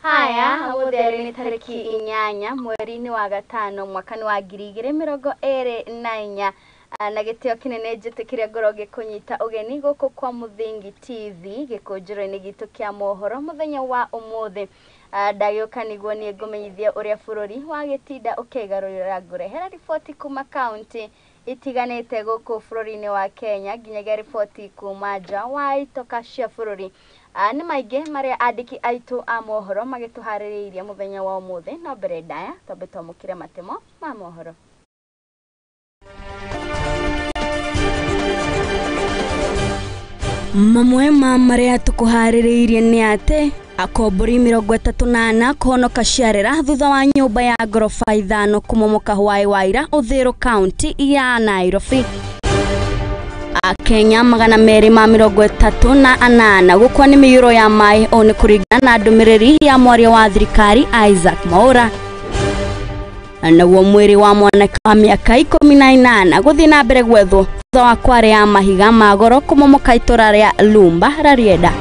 Haya, ũmũthĩ nĩ tarĩki 8 mweri-inĩ wa gatano mwaka-inĩ wa 2024 na gĩtĩo kĩnene njĩtĩkĩre ngorwo ngĩkũnyita ũgeni gũkũ kwa Mũthingi TV gĩkũnjĩro-inĩ gitũ kĩa mohoro mũthenya wa ũmũthĩ. Ndagĩũka nĩguo niĩ ngũmenyithie ũrĩa bũrũri wagĩtinda ũkĩgarũrĩra ngũrehera riboti kuma kaunti itiganĩte gũkũ bũrũri-inĩ wa Kenya nginyagia riboti kuma nja wa itoka cia bũrũri. Nĩ maingĩ marĩa andĩki aitũ a mohoro magĩtũharĩrĩirie mũthenya wa ũmũthĩ, no mbere ndaya twambe twamũkĩre matemo ma mohoro. Mamwe ma marĩa tũkũharĩrĩirie nĩ atĩ akombori 34 kũhonoka ciarĩra thutha wa nyũmba ya ngoroba 5 kũmomoka hwaĩ wa ira Uthiru kaunti ya Nairobi. Akenya 238 gũkua nĩ mĩiyũro ya maĩ ũũ nĩ kũringana na ndũmĩrĩri ya mwaria wa thirikari Isaac Mwaura. Naguo mwĩrĩ wa mwanake wa mĩaka 18 gũthiĩ na mbere gwethwo thutha wa kware ya mahiga ma goro kũmomoka itũra rĩa Lumba Rarieda.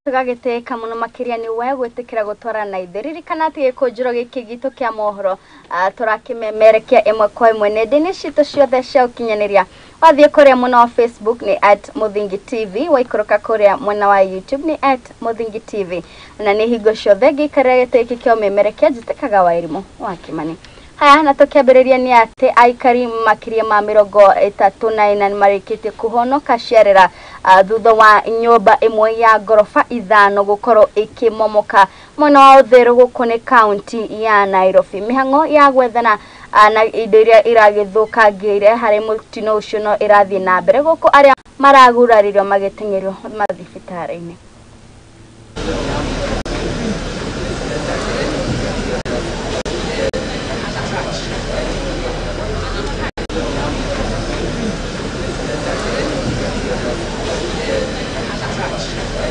Tũgagĩtĩka mũno makĩria nĩ we gwĩtĩkĩra gũtwara na ithuĩ. Ririkana atĩ gĩkũnjĩro gĩkĩ gitũ kĩa mohoro tũrakĩmemerekia ĩmwe kwa ĩmwe nenda-inĩ citũ ciothe cia ũkinyanĩria. Wathiĩ kũrĩa mwena wa Facebook nĩ @Mũthingi TV, waikũrũka kũrĩa mwena wa YouTube nĩ @Mũthingi TV. Na nĩ hingo ciothe ngĩikarĩra gĩtĩ gĩkĩ kĩa ũmemerekia njĩtĩkaga Wairimu wa Kĩmani. Haya, na tũkĩambĩrĩria nĩ atĩ aikari makĩria ma 34 nĩmarĩkĩtie kũhonoka ciarĩra thutha wa nyũmba ĩmwe ya ngoroba 5 gũkorwo ĩkĩmomoka mwena wa Uthiru gũkũ nĩ kaunti ya Nairobi. Mĩhang'o ya gwethana na indo iria iragĩthũkangĩire harĩ mũtino ũcio no ĩrathiĩ na mbere gũkũ arĩa maraguraririo magĩteng'erio mathibitarĩ-inĩ.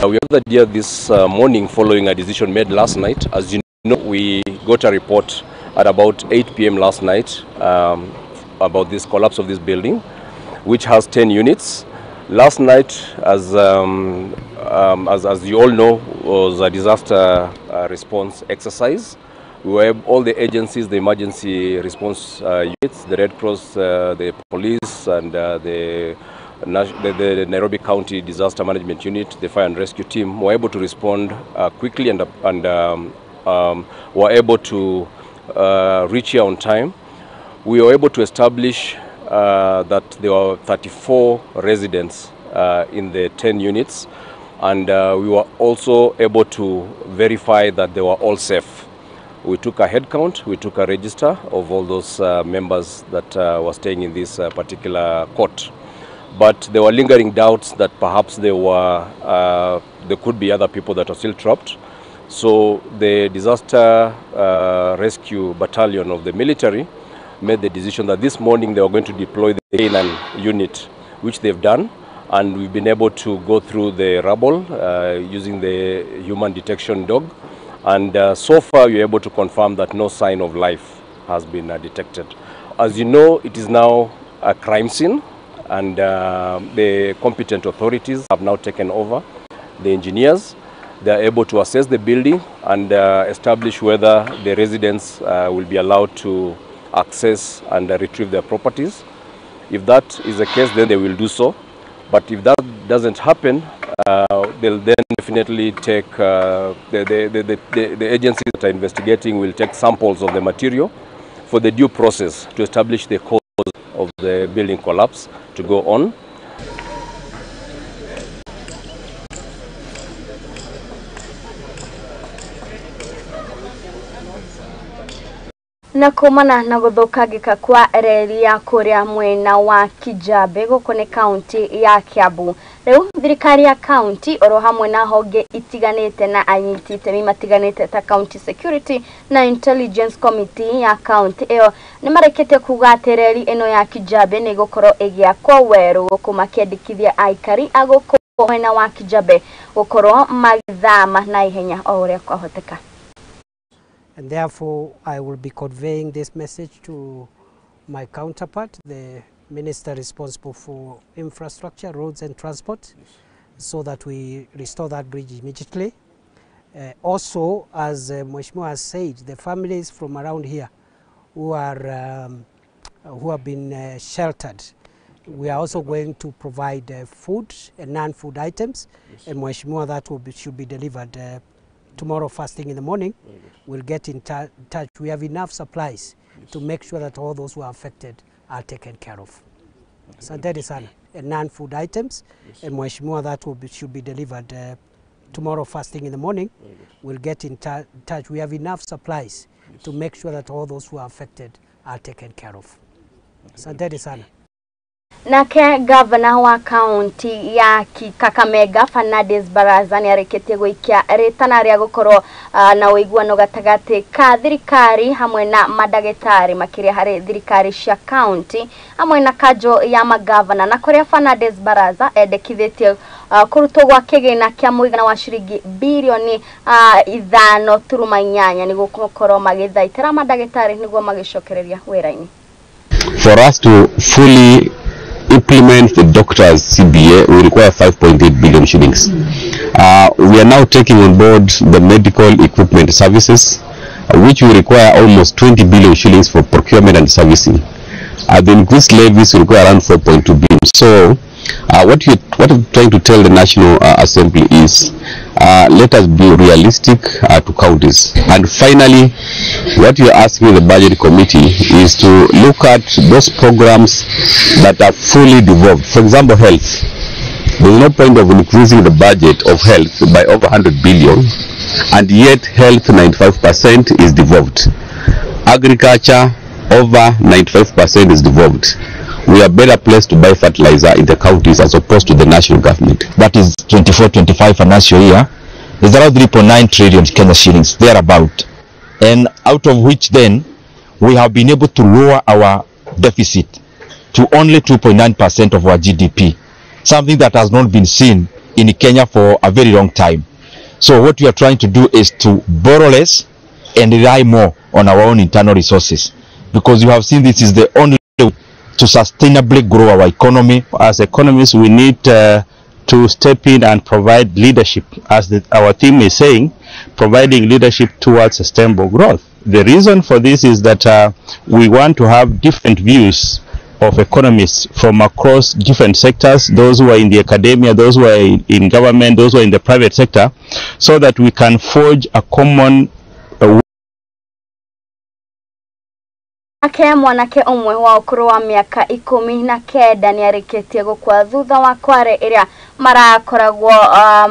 We gathered here this morning following a decision made last night. As you know, we got a report at about 8 p.m. last night about this collapse of this building, which has 10 units. Last night, as you all know, was a disaster response exercise. We were all the agencies, the emergency response units, the Red Cross, the police, and the Nairobi County Disaster Management Unit, the Fire and Rescue Team, were able to respond quickly and were able to reach here on time. We were able to establish that there were 34 residents in the 10 units, and we were also able to verify that they were all safe. We took a head count, we took a register of all those members that were staying in this particular court. But there were lingering doubts that perhaps there could be other people that are still trapped. So the disaster rescue battalion of the military made the decision that this morning they were going to deploy the K9 unit, which they've done. And we've been able to go through the rubble using the human detection dog. And so far we are able to confirm that no sign of life has been detected. As you know, it is now a crime scene, and the competent authorities have now taken over. The engineers, they are able to assess the building and establish whether the residents will be allowed to access and retrieve their properties. If that is the case, then they will do so. But if that doesn't happen, they'll then definitely take, the agencies that are investigating will take samples of the material for the due process to establish the cause of the building collapse to go on. Na kumana na gũthũkangĩka kwa reri ya kũrĩa mwena wa Kijabe gũkũ nĩ kaunti ya Kiambu. Rĩu thirikari ya kaunti oro hamwe na honge itiganĩte na anyiti itemi matiganĩte ta County Security na Intelligence Committee ya kaunti ĩyo nĩ marekete kuga atĩ reri ĩno ya Kijabe nĩ ĩgũkorwo ĩgĩakwo werũ gũkũ makĩandĩkithia aikari a gũkũ mwena wa Kijabe gũkorwo magĩthama na ihenya o ũrĩa kwahoteka. And therefore, I will be conveying this message to my counterpart, the minister responsible for infrastructure, roads and transport, yes, so that we restore that bridge immediately. Also, as Mheshimiwa has said, the families from around here who are who have been sheltered, we are also going to provide food and non-food items. Yes. And Mheshimiwa, that will be, should be delivered tomorrow first thing in the morning. We'll get in touch. We have enough supplies, yes, to make sure that all those who are affected are taken care of. Asanteni sana. And non-food items, yes, and Mheshimiwa, that will be, should be delivered tomorrow first thing in the morning. We'll get in touch. We have enough supplies, yes, to make sure that all those who are affected are taken care of. Asanteni sana. Nake gavana wa kaunti ya Kakamega Fernandes Barasa nĩarĩkĩtie gũikia rĩtana rĩa gũkorwo na ũiguano gatagatĩ ka thirikari hamwe na mandagĩtarĩ makĩria harĩ thirikari cia kaunti hamwe na kanjũ ya magavana, na kũrĩa Fernandes Barasa endekithĩtie kũrutwo gwa kĩgĩna kĩa mũigana wa ciringi birioni 5.8 nĩguo gũkorwo magĩthaitĩra mandagĩtarĩ nĩguo magĩcokereria wĩra-inĩ. For us to fully implement the doctors CBA, we require 5.8 billion shillings. We are now taking on board the medical equipment services, which will require almost 20 billion shillings for procurement and servicing. The increased levies require around 4.2 billion. So what we're trying to tell the National Assembly is, let us be realistic to counties. And finally, what we are asking the budget committee is to look at those programs that are fully devolved. For example, health. There is no point of increasing the budget of health by over 100 billion, and yet health 95% is devolved. Agriculture, over 95% is devolved. We are better placed to buy fertilizer in the counties as opposed to the national government. That is 24-25 financial year, is around 3.9 trillion Kenya shillings, thereabout. And out of which then, we have been able to lower our deficit to only 2.9% of our GDP, something that has not been seen in Kenya for a very long time. So what we are trying to do is to borrow less and rely more on our own internal resources, because you have seen this is the only way to sustainably grow our economy. As economists, we need to step in and provide leadership, as our theme is saying, providing leadership towards sustainable growth. The reason for this is that we want to have different views of economists from across different sectors, those who are in the academia, those who are in government, those who are in the private sector, so that we can forge a common Ake mwanake umwe wa ukuru wa miaka 19 nĩarĩkĩtie gũkua thutha wa kware ĩrĩa marakoragwo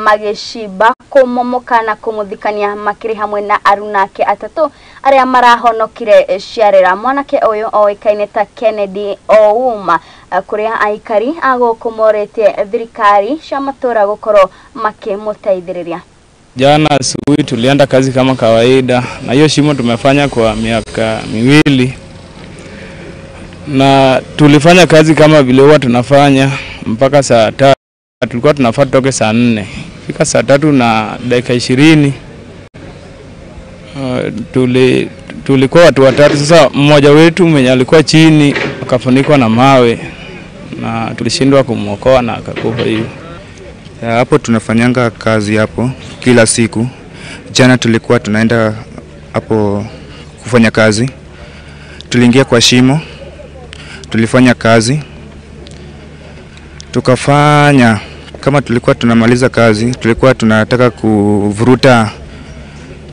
magĩcimba kũmomoka na kũmũthikania makĩrĩ hamwe na arunake atatũ arĩa marahonokire ciarĩra. Mwanake ũyũ oĩkaine ta Kennedy Ouma, kũrĩa aikari a gũkũ morĩtie thirikari cia matũũra gũkorwo makĩmũteithĩrĩria. Jana asubuhi tulienda kazi kama kawaida, na hiyo shimo tumefanya kwa miaka miwili, na tulifanya kazi kama vile huwa tunafanya mpaka saa 3. Tulikuwa tunafaa tutoke saa 4. Fika saa 3:20 tulikuwa watu watatu. Sasa mmoja wetu mwenye alikuwa chini akafunikwa na mawe na tulishindwa kumuokoa na akakufa hivyo. Hapo tunafanyanga kazi hapo kila siku. Jana tulikuwa tunaenda hapo kufanya kazi. Tuliingia kwa shimo, tulifanya kazi, tukafanya kama tulikuwa tunamaliza kazi, tulikuwa tunataka kuvuruta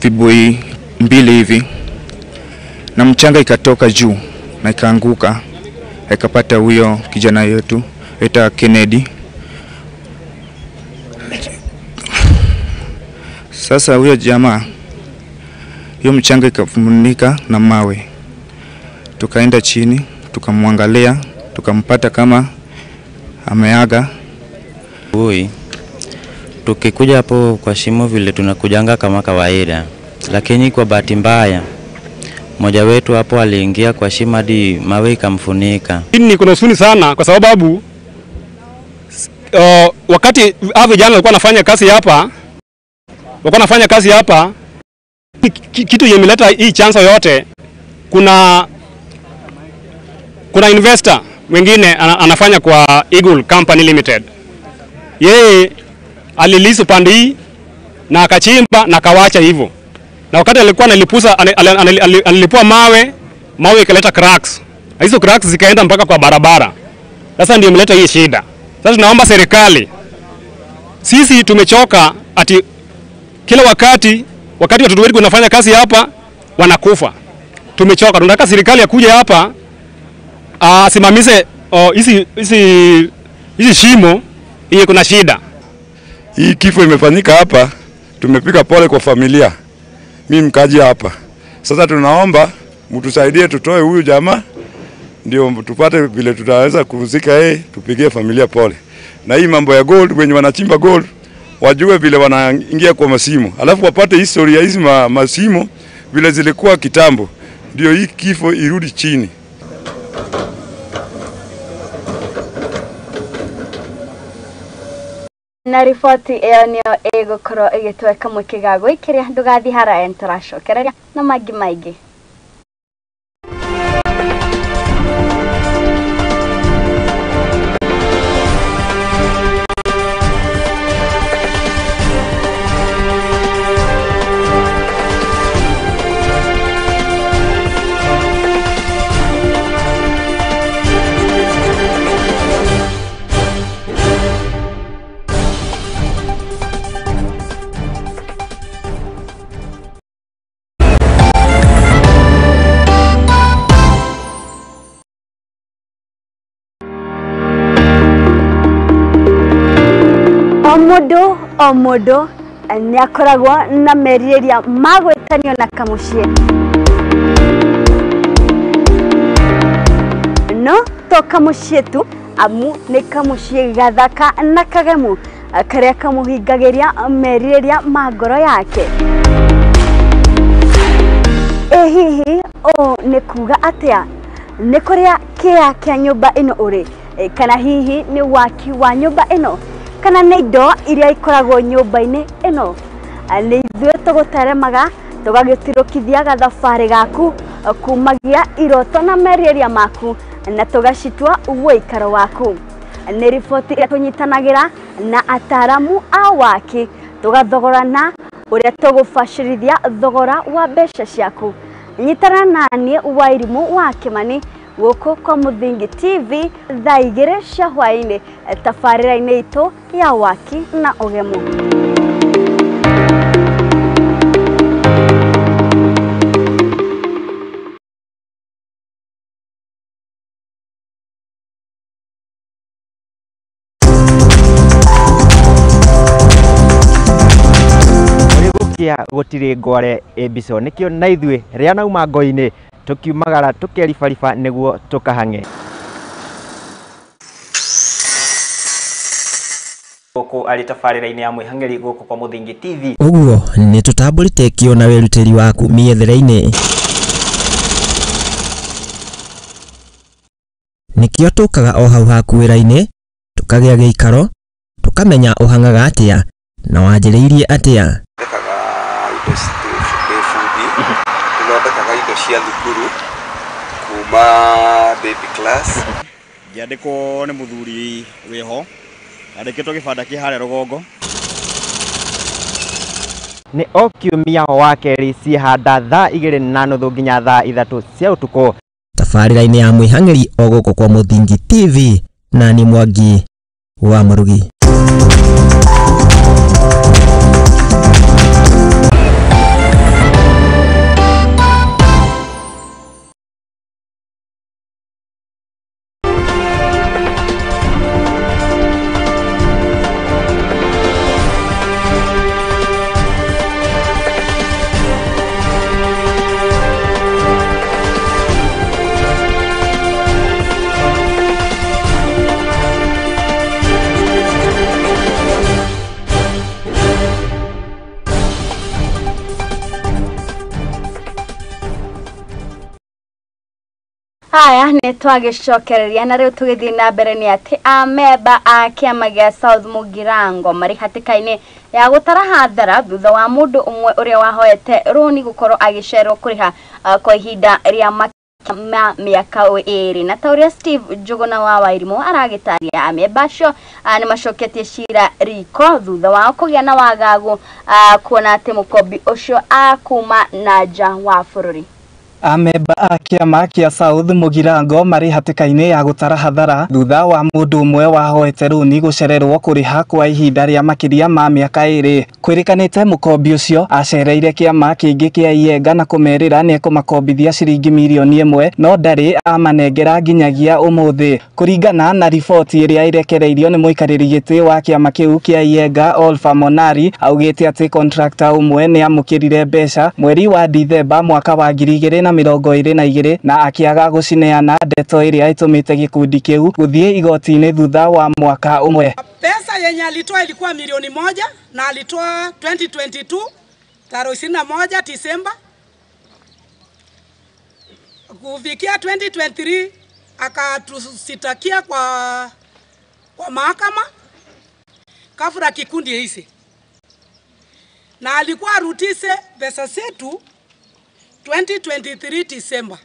vibui mbili hivi, na mchanga ikatoka juu na ikaanguka, ikapata huyo kijana yetu eta Kennedy. Sasa huyo jamaa, hiyo mchanga ikafunika na mawe. Tukaenda chini, tukamwangalia, tukampata kama ameaga. Ui, tukikuja hapo kwa shimo vile tunakujanga kama kawaida, lakini kwa bahati mbaya mmoja wetu hapo aliingia kwa shimo hadi mawe ikamfunika. Niko na huzuni sana kwa sababu wakati hao vijana walikuwa wanafanya kazi hapa, kitu yemeleta hii chanzo yote, kuna Kuna investor mwingine anafanya kwa Eagle Company Limited. Yeye alilisi upande hii na akachimba na akawacha hivyo. Na wakati alikuwa analipusa alilipua mawe, mawe ikaleta cracks. Na hizo cracks zikaenda mpaka kwa barabara. Sasa ndio imeleta hii shida. Sasa tunaomba serikali. Sisi tumechoka ati kila wakati watoto wetu wanafanya kazi hapa wanakufa. Tumechoka. Tunataka serikali akuje hapa asimamize hizi shimo hii kuna shida. Hii kifo imefanyika hapa, tumepiga pole kwa familia. Mimi mkaji hapa. Sasa tunaomba mtusaidie tutoe huyu jamaa ndio tupate vile tutaweza kuzika yeye, tupigie familia pole. Na hii mambo ya gold, wenye wanachimba gold wajue vile wanaingia kwa masimu. Alafu wapate historia hizi masimu vile zilikuwa kitambo, ndio hii kifo irudi chini. Na riboti ĩyo nĩyo ĩgũkorwo ĩgĩtweka mweke ga gwĩkĩria ndũgathiĩ haraya nĩtũracokereria na mangĩ maingĩ. O mũndũ nĩ akoragwo na merirĩria ma gwĩtanio na kamũciĩ, no to kamũciĩ tu, amu nĩ kamũciĩ gathaka na kagemu karĩa kamũhingagĩria merirĩria ma ngoro yake. Ĩ hihi ũũ nĩ kuga atĩa? Nĩ kũrĩa kĩa kĩa nyũmba ĩno ũrĩ, kana hihi nĩ waki wa nyũmba ĩno, kana nĩ indo iria ikoragwo nyũmba-inĩ ĩno? Nĩ ithuĩ tũgũteremaga tũgagĩtirũkithia gathabarĩ gaku kumagia iroto na merirĩria maku na tũgacitua ũikaro waku. Nĩ riboti ĩrĩa tũnyitanagĩra na ataramu a waki tũgathogorana ũrĩa tũgũbacĩrithia thogora wa mbeca ciaku. Nyitana naniĩ Wairimũ wa Kĩmani gũkũ kwa Mũthingi TV thaa 2 cia hwaĩ-inĩ tabarĩra-inĩ itũ ya waki na ũgemu. Kia gutiri ngware ĩmbico nĩkĩo na ithuĩ rĩa nauma ngo-inĩ tukiumagara tukeribariba nĩguo tukahang'e. Gũkũ arĩ tabarĩra-inĩ ya mwĩhang'eri gũkũ kwa Mũthingi TV. Ũguo nĩ tũtambũrĩte kĩo na wĩrutĩri waku mĩethere-inĩ. Nĩkĩo tũkaga o hau haku wĩra-inĩ, tũkagĩa gĩikaro, tũkamenya ũhang'aga atĩa na wanjĩrĩirie atĩa. Thondekaga indo cia thukuru kuma baby class. Ngĩandĩkwo nĩ mũthuri wĩho andĩkĩtwo gĩbanda kĩ harĩa rũgongo. Nĩ o kiumia wa kerĩ ciĩhanda thaa 2:30 nginya thaa 3 cia ũtukũ. Tabarĩra-inĩ ya mwĩhang'eri o gũkũ kwa Mũthingi TV na nĩ Mwangi wa Mũrugi. Haya nĩ twagĩcokereria na rĩu tũgĩthiĩ na mbere nĩ atĩ amemba a kĩama gĩa South Mugirango marĩ hatĩka-inĩ ya gũtara hathara thutha wa mũndũ ũmwe ũrĩa wahoete rũni gũkorwo agĩcererwo kũrĩha kwa ihinda rĩa mĩaka 2 na ta ũrĩa Steve Njuguna wa Wairimu aragĩtaria amemba acio nĩ macoketie cira riko thutha wao kũgĩa na wagagu kuona atĩ mũkombi ũcio akuma na nja wa bũrũri. Amemba a kĩama kĩa South Mugirango marĩ hatĩka-inĩ ya gũtara hathara thutha wa mũndũ ũmwe wahoete rũni gũcererwo kũrĩha kwa ihinda rĩa makĩria ma mĩaka 2. Kwĩrĩkanĩte mũkombi ũcio acereire kĩama kĩngĩ kĩa Ienga na kũmerĩra nĩekũmakombithia ciringi mirioni 1 no ndarĩ amanengera nginyagia ũmũthĩ. Kũringana na riboti ĩrĩa ĩrekereirio nĩ mũikarĩri gĩtĩ wa kĩama kĩu kĩa Ienga Olfa Monari, augĩte atĩ contractor ũmwe nĩamũkĩrire mbeca mweri wa Dithemba mwaka wa 2022 na akĩaga gũcineana, ndeto ĩrĩa ĩtũmĩte gĩkundi kĩu gũthiĩ igoti-inĩ thutha wa mwaka ũmwe. Pesa yenye alitoa ilikuwa milioni 1 na alitoa 2022 tarehe 21 Disemba. Kufikia 2023 akatusitakia kwa mahakama kafura kikundi hizi, na alikuwa arutise pesa zetu 2023 December.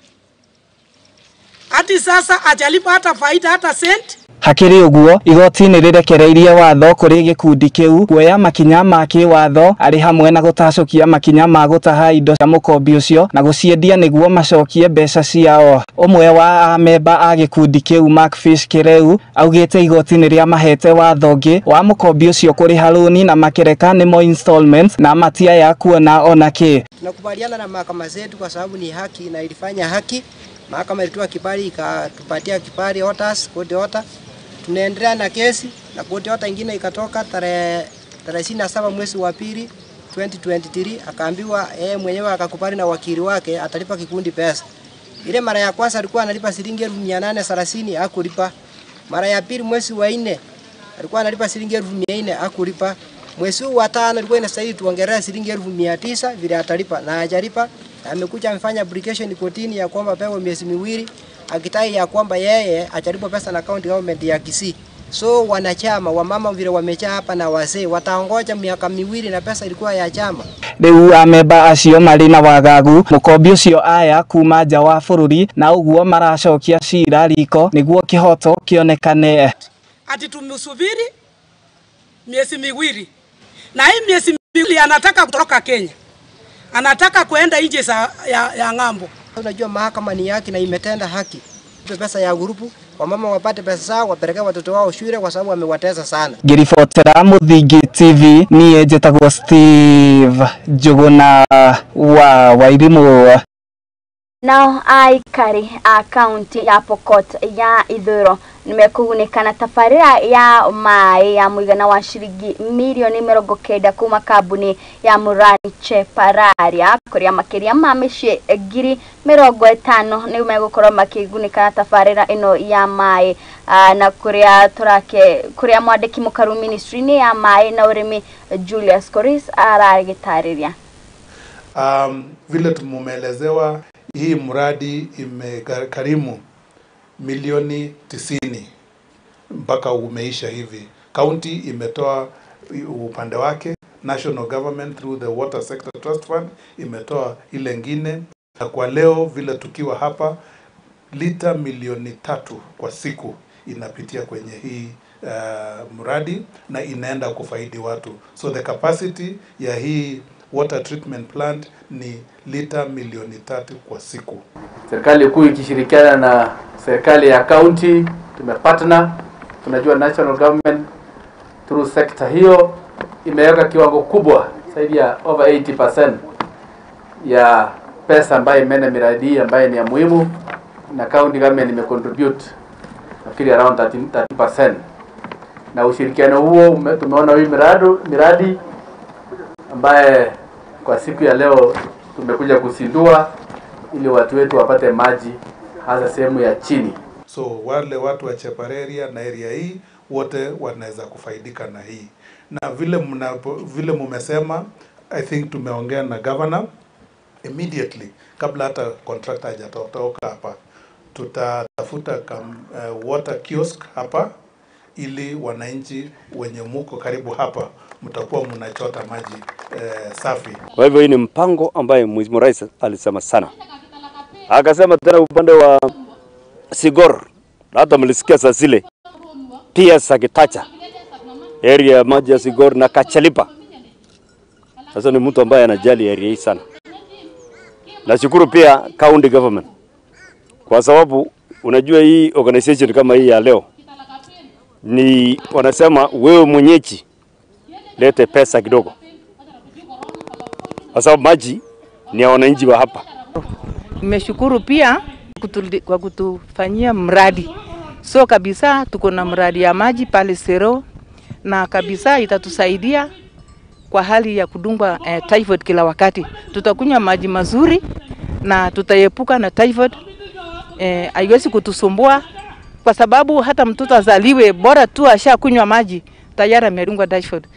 Hadi sasa hajalipa hata faida hata cent. Hakĩrĩ ũguo igoti nĩ rĩrekereirie watho kũrĩ gĩkundi kĩu kuoya makinya ma kĩwatho arĩ hamwe na gũtacũkia makinya ma gũtaha indo cia mũkombi ũcio na gũciendia nĩguo macokie mbeca ciao. Ũmwe wa amemba a gĩkundi kĩu Mark Fish Kĩreu augĩte igoti nĩ rĩamahete watho ũngĩ wa mũkombi ũcio kũrĩha rũni na makereka nĩmo installments na matiaya kuona ona kĩ. Tunakubaliana na mahakama zetu kwa sababu ni haki na ilifanya haki. Mahakama ilitoa kibali ikatupatia kibali orders, court order. Tunaendelea na kesi na court order nyingine ikatoka tarehe 27 mwezi wa pili 2023, akaambiwa yeye mwenyewe akakubali na wakili wake atalipa kikundi pesa. Ile mara ya kwanza alikuwa analipa shilingi 830 hakulipa. Mara ya pili mwezi wa 4 alikuwa analipa shilingi 400 hakulipa. Mwezi wa 5 alikuwa inastahili tuongelee shilingi 900 vile atalipa na hajalipa. Amekuja amefanya application kotini ya kwamba pewe miezi 2 akitai ya kwamba yeye atalipwa pesa na county government ya Kisii. So wanachama wamama vile wamechaa hapa na wazee wataongoja miaka 2 na pesa ilikuwa ya chama. Rĩu amemba acio marĩ na wagagu mũkombi ũcio aya kuma nja wa bũrũri na ũguo maracokia cira riko nĩguo kĩhoto kĩonekane. Ati tumsubiri miezi 2 na hii miezi 2 anataka kutoka Kenya, anataka kuenda nje ya ng'ambo. Unajua mahakama ni haki na imetenda haki. Pesa ya grupu, wamama wapate pesa zao, wapeleke watoto wao shule kwa sababu wamewatesa sana. Ngĩribotera Mũthingi TV niĩ njĩtagwo Steve Njuguna wa Wairimu. Nao aikari a kaunti ya Pokot ya Ithũĩro nĩmekũgunĩka na tabarĩra ya maĩ ya mũigana wa ciringi mirioni 90 kuma kambuni ya Murani Chepararia kũrĩa makĩria ma mĩciĩ 50,000 nĩ megũkorwo makĩgunĩka na tabarĩra ĩno ya maĩ na kũrĩa tũrake kũrĩa mwandĩki mũkaru ministry-inĩ ya maĩ na ũrĩmi Julius Koris aragĩtarĩria. Vile tumeelezewa hii mradi imekarimu milioni 90 mpaka umeisha hivi. County imetoa upande wake, national government through the Water Sector Trust Fund imetoa ile ngine. Na kwa leo vile tukiwa hapa, lita milioni 3 kwa siku inapitia kwenye hii mradi na inaenda kufaidi watu. So the capacity ya hii water treatment plant ni lita milioni 3 kwa siku. Serikali kuu ikishirikiana na serikali ya county tumepartner. Tunajua national government through sector hiyo imeweka kiwango kubwa zaidi ya over 80% ya pesa ambayo imeenda miradi ambayo ni ya muhimu, na county government imecontribute nafikiri around 30%. Na ushirikiano huo tumeona hii miradi ambaye kwa siku ya leo tumekuja kusindua ili watu wetu wapate maji hasa sehemu ya chini. So wale watu wa Chepareria na area hii wote wanaweza kufaidika na hii. Na vile mumesema, I think tumeongea na governor immediately kabla hata contractor hajatoka hapa, tutatafuta water kiosk hapa ili wananchi wenye muko karibu hapa mtakuwa mnachota maji safi. Kwa hivyo hii ni mpango ambaye Mheshimiwa Rais alisema sana Akasema tena upande wa Sigor, hata mlisikia saa zile pia Sakitacha area ya maji ya Sigor na Kachalipa. Sasa ni mtu ambaye anajali area hii sana. Nashukuru pia county government kwa sababu unajua hii organization kama hii ya leo ni wanasema wewe mwenyeji lete pesa kidogo, kwa sababu maji ni ya wananchi wa hapa. Nimeshukuru pia kwa kutufanyia mradi. So kabisa tuko na mradi ya maji pale Sero, na kabisa itatusaidia kwa hali ya kudungwa typhoid kila wakati. Tutakunywa maji mazuri na tutaepuka na typhoid. Haiwezi kutusumbua kwa sababu hata mtoto azaliwe bora tu ashakunywa maji tayari amedungwa typhoid.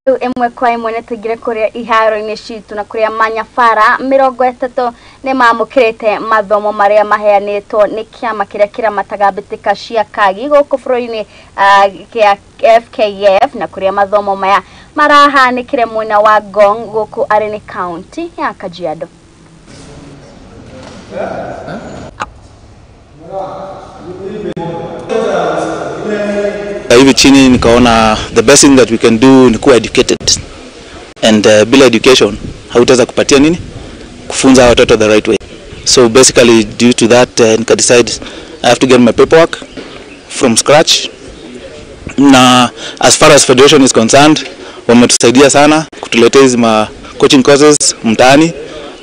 Ĩmwe kwa ĩmwe nĩ tũingĩre kũrĩa iharo-inĩ citũ na kũrĩa manyabara 30 nĩ mamũkĩrĩte mathomo marĩa maheanĩtwo nĩ kĩama kĩrĩa kĩramataga mbĩtĩka cia kagi gũkũ bũrũri-inĩ kĩa FKF, na kũrĩa mathomo maya marahanĩkire mwena wa Ngong gũkũ arĩ nĩ kaunti ya Kajiado. Hivi chini nikaona the best thing that we can do ni kuwa educated, and bila education hautaweza kupatia nini kufunza watoto the right way. So basically due to that nika decide I have to get my paperwork from scratch. Na as far as federation is concerned, wametusaidia sana kutuletea hizi ma coaching courses mtaani,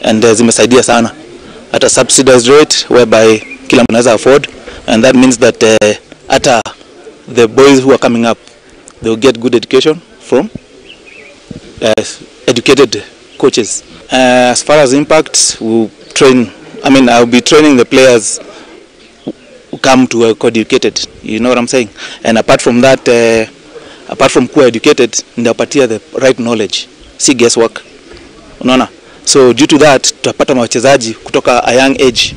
and zimesaidia sana at a subsidized rate whereby kila mtu anaweza afford, and that means that hata the boys who are coming up, they will get good education from educated coaches. As far as impact, we'll train, I mean, I'll be training the players who come to educated, you know what I'm saying? And apart from that, apart from kuwa educated, ndapatia the right knowledge, si guesswork. Unaona? So due to that, tutapata wachezaji kutoka a young age.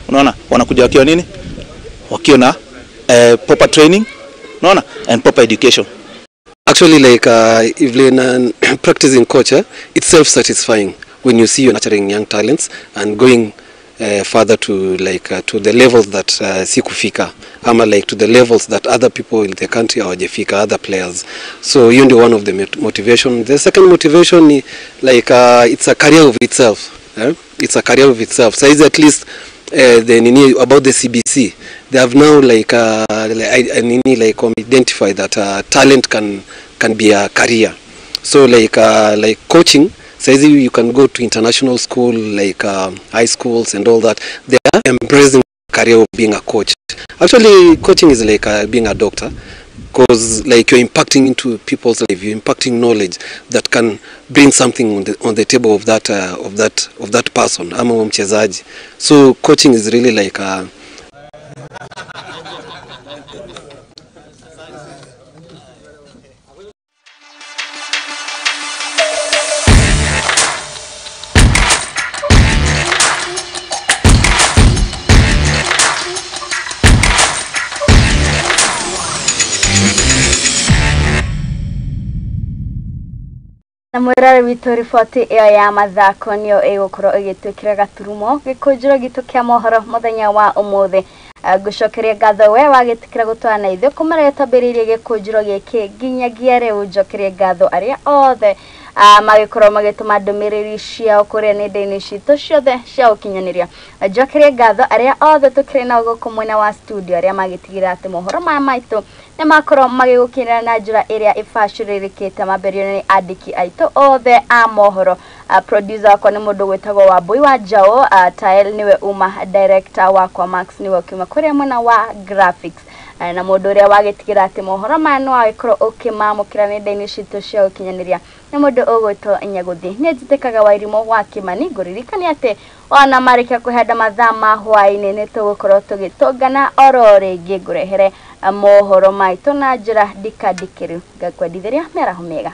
Unaona? Wanakuja wakiwa nini? Wakiwa na proper training, unaona, and proper education. Actually, like Evelyn, practicing coach, it's self-satisfying when you see you nurturing young talents and going further to like to the levels that sikufika, ama like to the levels that other people in the country hawajafika, other players. So hiyo ndio one of the motivation. The second motivation ni like it's a career of itself. It's a career of itself. So at least the nini about the CBC, they have now like nini like identified that talent can be a career. So like coaching, says you can go to international school like high schools and all that. They are embracing the career of being a coach. Actually, coaching is like being a doctor, because like you're impacting into people's life, you're impacting knowledge that can bring something on the table of that of that person ama mchezaji. So coaching is really like a Na mwĩrore witũ riboti ĩyo ya mathako nĩyo ĩgũkorwo ĩgĩtwĩkĩra gaturumo gĩkũnjĩro gitũ kĩa mohoro mũthenya wa ũmũthĩ. Ngũcokeria ngatho we wagĩtĩkĩra gũtwara na ithuĩ kuma rĩrĩa twambĩrĩirie gĩkũnjĩro gĩkĩ nginyagia rĩu. Njokerie ngatho arĩa othe magĩkorwo magĩtũma ndũmĩrĩri ciao kũrĩa nenda-inĩ citũ ciothe cia ũkinyanĩria. Njokerie ngatho arĩa othe tũkĩrĩ nao gũkũ mwena wa studio arĩa magĩtigĩrĩra atĩ mohoro maya maitũ nĩ makorwo magĩgũkinyĩra na njĩra ĩrĩa ĩbacĩrĩrĩkĩte. Mambĩrĩrio nĩ andĩki aitũ othe a mohoro. Producer wakwa nĩ mũndũ gwĩtagwo Wambui wa Njaũ, Tael nĩwe uma director wakwa, Max nĩwe ũkiuma kũrĩa mwena wa graphics, na mũndũ ũrĩa wagĩtigĩra atĩ mohoro maya no agĩkorwo ũkĩmamũkĩra nenda-inĩ citũ cia ũkinyanĩria nĩ mũndũ ũgwĩtwo Nyaguthi. Nĩ njĩtĩkaga Wairimũ wa Kĩmani. Ngũririkania atĩ ona marĩkia kũhanda mathaa ma hwaĩ-inĩ nĩ tũgũkorwo tũgĩtũngana oro rĩngĩ ngũrehere mohoro maitũ na njĩra ndikandikĩru. Ngakwendithĩria mĩaraho mĩega.